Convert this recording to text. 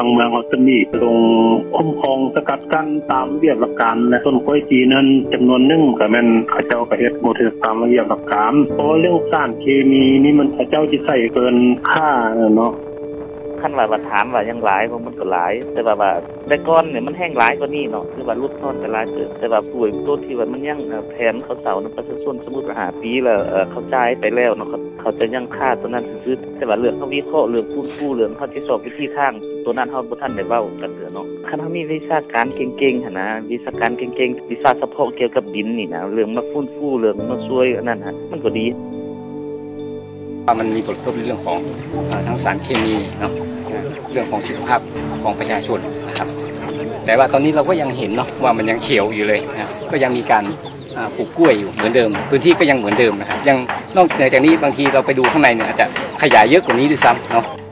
ທາງເມືອງເຮົາຈະມີລົງຄຸ້ມຄອງສະກັດກັ້ນຕາມລະບຽບຫຼັກການ ແລະ ຕົ້ນກ້ວຍຈີນນັ້ນຈຳນວນໜຶ່ງ ກະແມ່ນເຂົາເຈົ້າກະເຮັດບໍ່ຖືກຕາມລະບຽບຫຼັກການ ເພາະວ່າເລື່ອງສານເຄມີນີ້ມັນເຂົາເຈົ້າຊິໃສ່ເກີນຄ່າເນາະ. ຄັນວ່າ ວ່າຖາມວ່າຍັງຫຼາຍບໍ່ ມັນກໍຫຼາຍ ແຕ່ວ່າ ວ່າແຕ່ກ່ອນນີ້ມັນແຮງຫຼາຍກວ່ານີ້ເນາະ ຄືວ່າຫຼຸດຜ່ອນໄປຫຼາຍເຕີບ ແຕ່ວ່າດ້ວຍໂຕທີ່ວ່າມັນຍັງ ເອີ ແຜນເຂົາເຊົານຳປະຊາຊົນ ສົມມຸດວ່າຫ້າປີແລ້ວ ເອີ ເຂົາຈ່າຍໄປແລ້ວເນາະ ເຂົາ ເຂົາຈະຍັງຄາໂຕນັ້ນຊື່ໆ ແຕ່ວ່າເລື່ອງເຮົາວິເຄາະ ເລື່ອງຟື້ນຟູ ເລື່ອງເຮົາຊິຊອກວິທີທາງ ໂຕນັ້ນເຮົາບໍ່ທັນໄດ້ເວົ້າກັນເທື່ອເນາະ. ຄັນເຮົາມີວິຊາການເກັ່ງໆຫັ້ນນະ ວິຊາການເກັ່ງໆ ວິຊາສະເພາະກ່ຽວກັບດິນນີ້ນະ ເລື່ອງມາຟື້ນຟູ ເລື່ອງມາຊ່ວຍອັນນັ້ນຫັ້ນ ມັນກໍດີ. ວ່າມັນມີຜົນກະທົບໃນເລື່ອງຂອງ ເອີ ທັງສານເຄມີເນາະ ເລື່ອງຂອງສຸຂະພາບຂອງປະຊາຊົນນະຄັບ ແຕ່ວ່າຕອນນີ້ເຮົາກໍຍັງເຫັນເນາະ ວ່າມັນຍັງຂຽວຢູ່ເລີຍນະ ກໍຍັງມີການ ອ່າ ປູກກ້ວຍຢູ່ເໝືອນເດີມ ພື້ນທີ່ກໍຍັງເໝືອນເດີມນະຄັບ ຍັງ ນອກເໜືອຈາກນີ້ ບາງທີເຮົາໄປດູຂ້າງໃນນີ້ ອາດຈະຂະຫຍາຍເຍອະກວ່ານີ້ດ້ວຍຊ້ຳເນາະ.